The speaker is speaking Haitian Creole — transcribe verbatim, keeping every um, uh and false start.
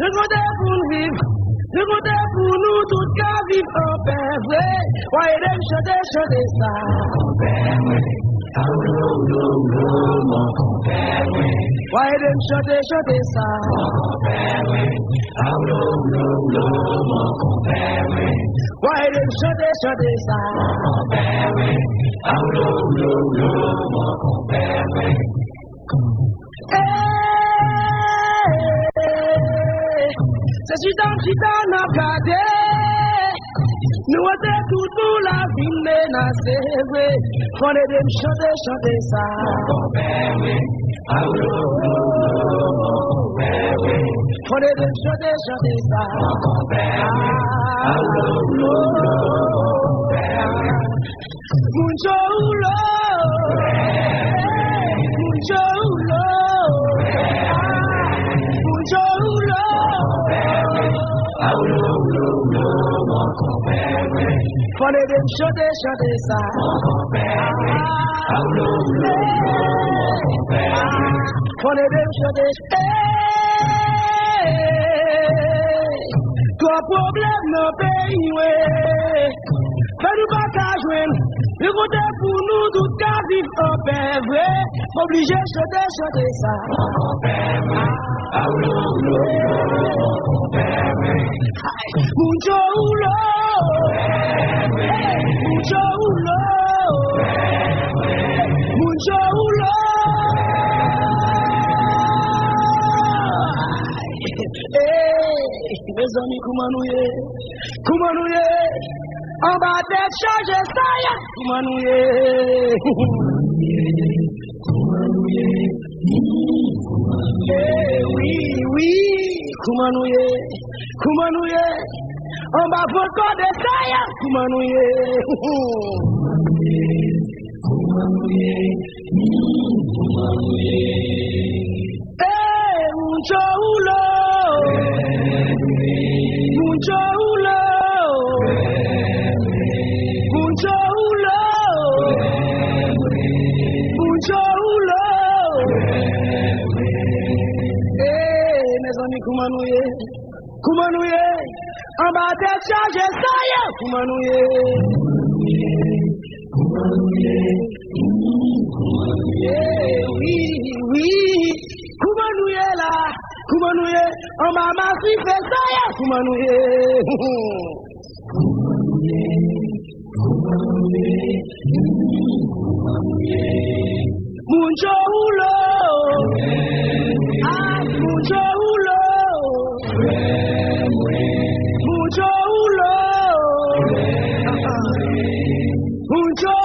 Nou konte pou n viv, nou konte pou nou tout ka viv anpè vre. W a ede m chante, chante sa. W a ede m chante, chante sa. W a ede m chante, chante sa. Hey, se chita m chita n ap gade. Nou wete tout nou lavi menase vre. Fò n ede m chante, chante sa. Fò n ede m chante, chante sa. Moun Choulo, moun Choulo, moun Choulo. Fò n ede m chante, chante sa. Fò n ede m chante. Hey! Twòp pwoblèm nan peyi mwen. Fè nou pa ka jwenn yon kote pou nou tout ka viv anpè vre. M oblije chante, chante sa. Moun Choulo, moun Choulo, moun Choulo. Hey, mezanmi, kouman nou ye? Kouman nou ye? Anba tèt chaje sa ye. Kouman nou ye? Kouman nou ye? Kouman nou ye? Kouman nou ye? Eh, wi, wi. Kouman nou ye? Kouman nou ye? Anba vant kòde sa ye. Kouman nou ye? Kouman nou ye? Kouman nou ye? Hey, moun Choulo. Moun Choulo. Moun Choulo. Moun Choulo. Hey, mezanmi, kouman nou ye? Kouman nou ye? Anba tèt chaje sa ye. Kouman nou ye? Kouman nou ye? Kouman nou ye? Kouman nou ye? Wi, wi. Kouman nou ye la? Kouman nou ye? Anba masife sa ye. Kouman nou ye? Kouman nou ye? Kouman nou ye? Kouman nou ye? Moun Choulo. Ah, moun Choulo. Moun Choulo. Moun Choulo.